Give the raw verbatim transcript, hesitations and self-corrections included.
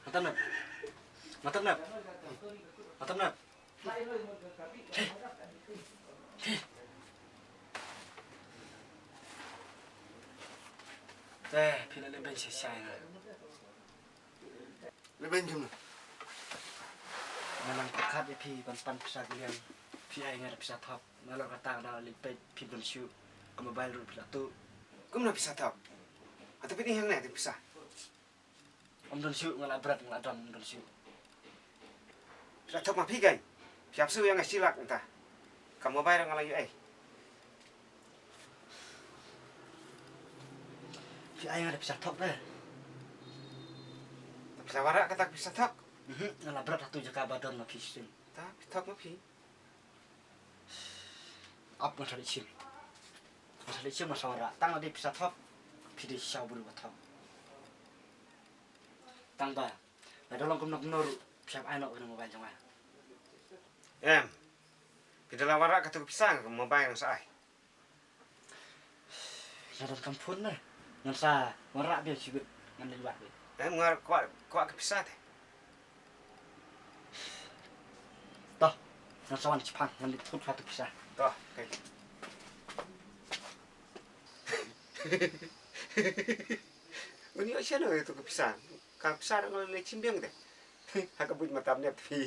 Matam nap. Matam nap. Matam nap. Te, phi la leh beiñ shai shai na. Leh beiñ jum na. Nga nang pyrkhat ïa phi ban pan pisa kylliang. Phi ai nga da pisa thok. Nalor kata ka dang leit peit phi don shuh. Ka mobile ruh phi la tuh. Kumno pisa thok? Hato phi dang hangne te pisa? Ym don shuh, nga la bret, nga la don, ym don shuh. Pisa thok ma phi kein. Phi ap shuh ïa nga shi lak mynta. Ka mobile nga la ïoh ei. Phi ai nga da pisa thok de. Pisa wanrah kata ka pisa thok. Mhm, nga la bret hato jaka ba don ma phi shisien. Ta phi thok ma phi. Ap nga sa leit shim. Nga sa leit shim, nga sa wanrah. Tang la dei pisa thok. Phi dei shisha u briew ba thok. Tang ba la da long kumno kumno ruh phi hap ai noh ka mobile jong nga. Em. Phi da la wanrah katu ka pisa, ka mobile nga sa ai. Nga donkam phone ne. Ngan sa wanrah biang shibit, ngan leit wad biang. Em, nga kwah, kwah ka pisa te. To, ngan sa wan shipang, ngan leit thut ha tu pisa. To, okay. Uni o shano tu ka pisa. Ka pisa da ngan leit shim biang te. Ha ka buit matam ne phi.